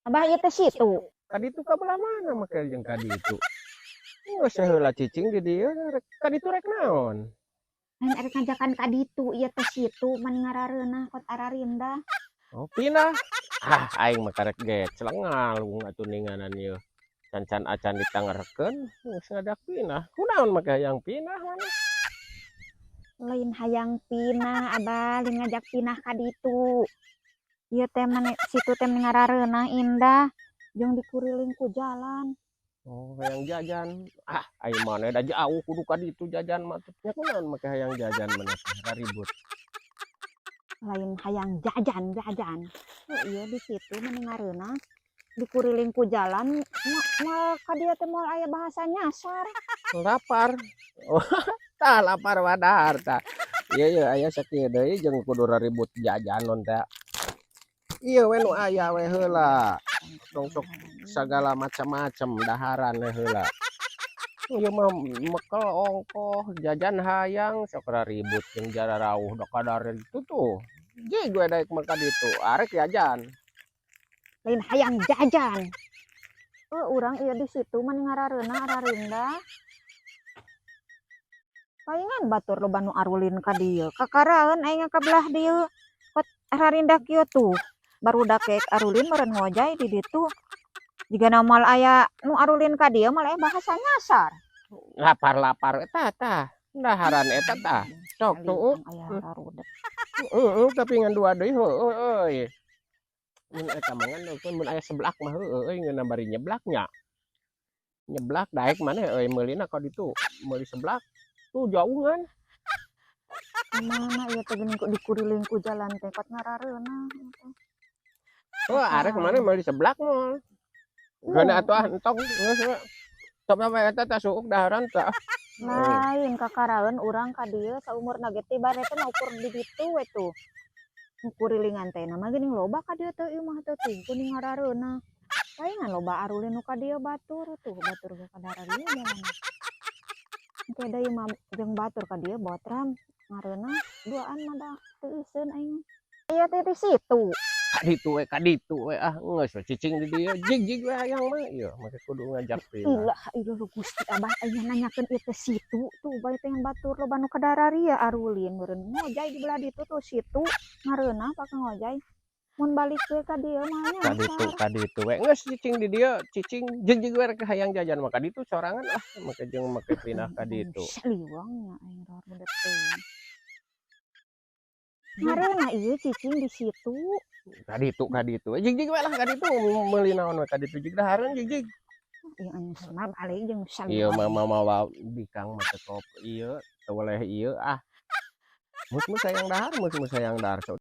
Abah, ieu teh situ. Ka ditu ka belah mana make jeung ka ditu? Geus heula cicing di dieu, rek ka ditu rek naon? Lain arek ngajakan ka ditu, ieu teh situ mani ngarareunah kot ararindah. Oh, pindah. Ah, aing mah karek ge celengalung atuh ninganan ieu. Can-can acan ditangerkeun geus ngajak pindah. Kunaon make hayang pindah maneh? Lain hayang pindah, Abah, lain ngajak pindah ka ditu. Ieu teh mani situ teh mani ngarareunah indah jeung dikuriling ku jalan. Oh, hayang jajan. Ah, aing maneh da jauh kudu ka ditu jajan mah tuh. Nya kunaon make hayang jajan maneh teh raribut? Lain hayang jajan jajan. Oh, ieu di situ mani ngareunah dikuriling ku jalan, moal ka dieu teh moal aya bahasa nyasar. Lapar. Oh, tah lapar wadar tah. Ieu ye aya sakieu deui jeung kudu raribut jajan non teh. Ieu we nu aya we heula. Tong sok sagala macam-macam daharan we heula. Ieu mah mekel ongkoh jajan hayang sok raribut jeung jararauh da kadar itu tuh. Jig we daek mah ka ditu, arek jajan. Lain hayang jajan. Oh, urang ieu di situ mani ngarareunah ararindah. Palingan batur loba nu arulin ka dieu. Kakaraeun aing ka belah dieu. Kot ararindah kieu tuh. Barudak ge arulin meureun ngojay di ditu. Jigana moal aya nu arulin ka dieu, moal aya bahasa nyasar. Lapar-lapar eta tah. Daharan eta tah. Sok tuh. Aya rarudet. Heeh, tapi ngan dua deui heueuh euy. Mun eta mah ngan mun aya seblak mah heueuh euy, ngeunah bari nyeblak nya. Nyeblak daek maneh euy meulina ka ditu, meuli seblak. Tuh jauh kan. Mana ieu teh geuning kok dikuriling ku jalan teh kot ngarareunah ieu teh. Oh, arek maneh meuli seblak moal? Geuna atuh ah, entong geus we. Sok we eta tah suuk daharan tah. Lain kakaraeun urang ka dieu saumurna ge tiba teh mah ukur di ditu we tuh. Kurilingan teh nama geuning loba ka dieu teh, ieu mah teh tuh geuning ngarareunah. Palingan loba arulin nu ka dieu batur tuh, batur ge kadararieu jalan. Engke deui mah jeung batur ka dieu botram ngareunah duaan mah da teu euseun aing. Ieu teh di situ. Ka ditu we, ka ditu we, ah geus we cicing di dieu, jig-jig we hayang mah ieu make kudu ngajak pindah. Ilah ilah Gusti Abah, aing nanyakeun ieu teh situ tuh bae teh batur loba nu kadararia arulin meureun ngojay di belah ditu tuh, situ ngareunah pake ngojay. Mun balik we ka dieu mah Ka ditu nyasar. Ka ditu we geus cicing di dieu, cicing jig-jig we rek hayang jajan mah ka ditu sorangan ah, make jeung make pindah ka ditu. Saliwang nya aing rarudet teuing. Ngareunah ieu cicing di situ. Ka ditu jig-jig we lah ka ditu, meuli naon we ka ditu jig dahareun jig-jig. Ieu anu mah balik jeung Ieu saliwang. Mah mawa bikang mah teu ieu teu weleh ieu ah. Mus-mus hayang dahar, mus-mus hayang dahar sok.